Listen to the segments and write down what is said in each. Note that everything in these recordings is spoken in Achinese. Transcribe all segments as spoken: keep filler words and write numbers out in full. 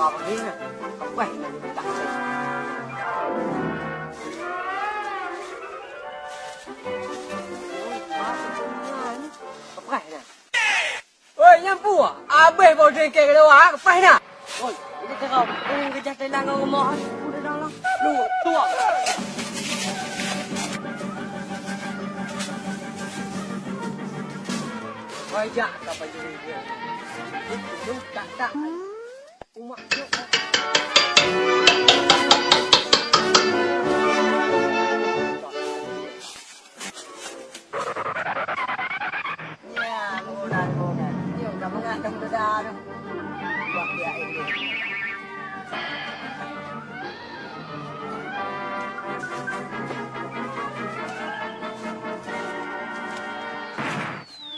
Apa ni? Apa ni? Tak. Apa ni? Oi, nyan peue? Abéh boh dengke keudua, ha? Leupah na! Oi, ini kau, ureueng keujah teulang ngon rumoh, ha? Udah dah lah. Lu, tuang. Wajak ka pancuri dia. Itu tak, tak. Umak, yuk. Ya, mudah, mudah. Yuk, dah bengak dah muda tu. Buat dia itu.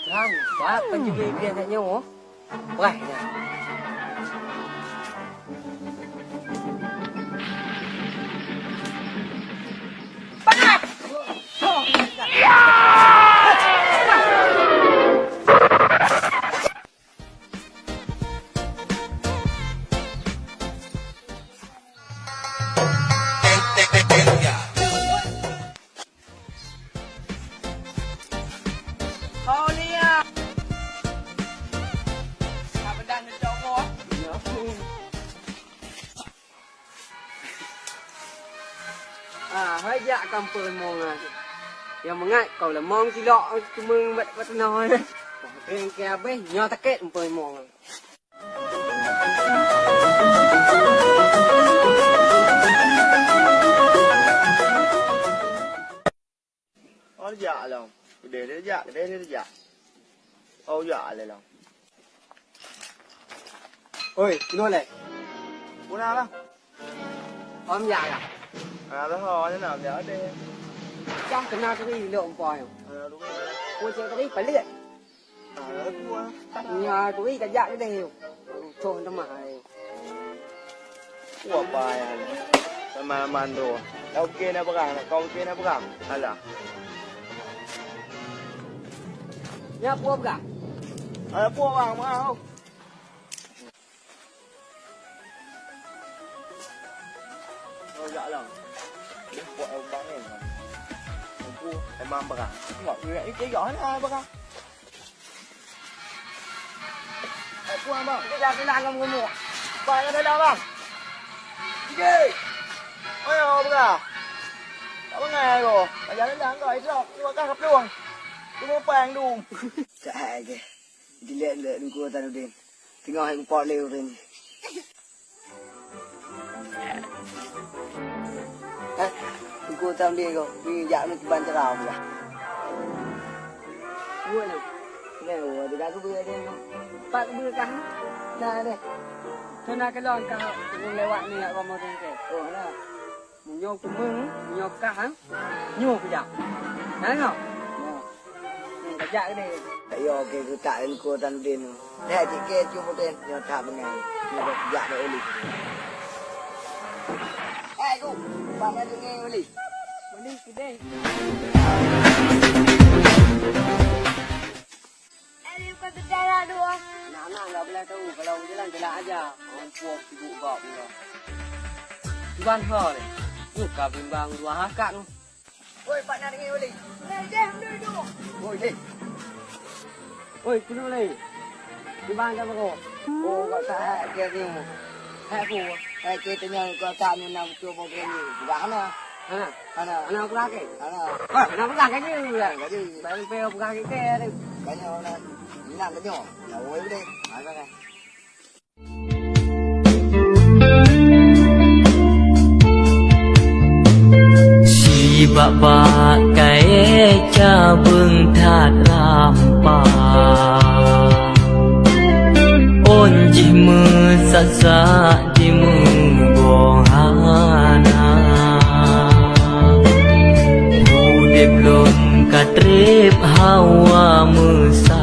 Terang, buat pencuri dia nak nyoe. Wah, ya. Ho Lia. Ka meudan neucok boh. Ah, hai jak kampung limong ah. Nyang mangat kau limong silok teumeng bak, bak tanoh. Bengke habéh, nyoe sakét kampung limong. Oh, jak lom. Keudeh dia jak, keudeh dia jak. Oh, jak lé lom. Oi, keunoe lé. Puna lah. Om jak lah. Ah, lah, oh, ni nak jak deh. Cah keunoe tadi lok empoh. Ah, lu. Kau cek tadi pelit. Nyoe turi ka jak keudeh. Rucoh teuma hai. Wah, payah. Teuma mandua. Dah oke na berang, kau oke na berang. Alah. Nyoe peue berang? Alah, peue berang, berang. Oh, jak lah. Dia buat lubang ni. Aku emang berang. Tengok, dia, dia, dia, dia, berang. Eh, puang, bang. Kita dah kena ngam gemuk. Bang, yang dalam, bang. Sikit. Oh, ya, berang. Tak bangai aku. Bang, jalan dah, kau, Isra. Keluar kah, peluang. Tunggu pang, dum. Cak hai ke. Dilek-lek Teungku Hasanuddin. Teungoh hai kupok lé ureueng. Hah? Teungku Hasanuddin ko, ni jak lôn kiban cara pula. Buet lôn. Nah, oh, ada gagu beu dia. Pat beu kah? Nah, deh. Kena kelong kah ureueng lewat ni yak romo dengke. Oh, nah. Meunyoe kumeung, meunyoe kah, ha? Nyoe kujak. Nah, nyoe. Nyoe. Hmm, kajak keudeh. Ayo, oke, kutak Teungku Hasanuddin. Dah, cik ke, cuba deh. Nyoe that beungai. Nyoe dah kujak dah ulih. Eh, ku. Bang, maju ngi ulih. Ulih keudeh. Eh, di bukan sejarah tu, ah. Anak-anak enggak boleh tahu kalau jalan jalan aja. Orang tua sibuk bak pula. Tuan ho ni. Ni ka bimbang dua hakak ni. Woi, Pak Nari, woi. Eh, deh, deh, deh. Woi, deh. Woi, kena leh. Bimbang dah bako. Oh, kau tak hak dia ni. Hak aku. Hak kita ni kau tak ni nak cuba kau ni. Dah mana? Hana. Hana. Hana aku lagi. Hana. Wah, hana aku lagi ni. Hana lagi. Baru pe aku lagi ke ni. Kanya orang nak, nak tanya. Nak woi deh. Hana kan. Sibak-bak kayée cabeueng that rampa. Ôn jih meusak-sak jimeugoe hana. Udeb lôn ka treb hawa meusa-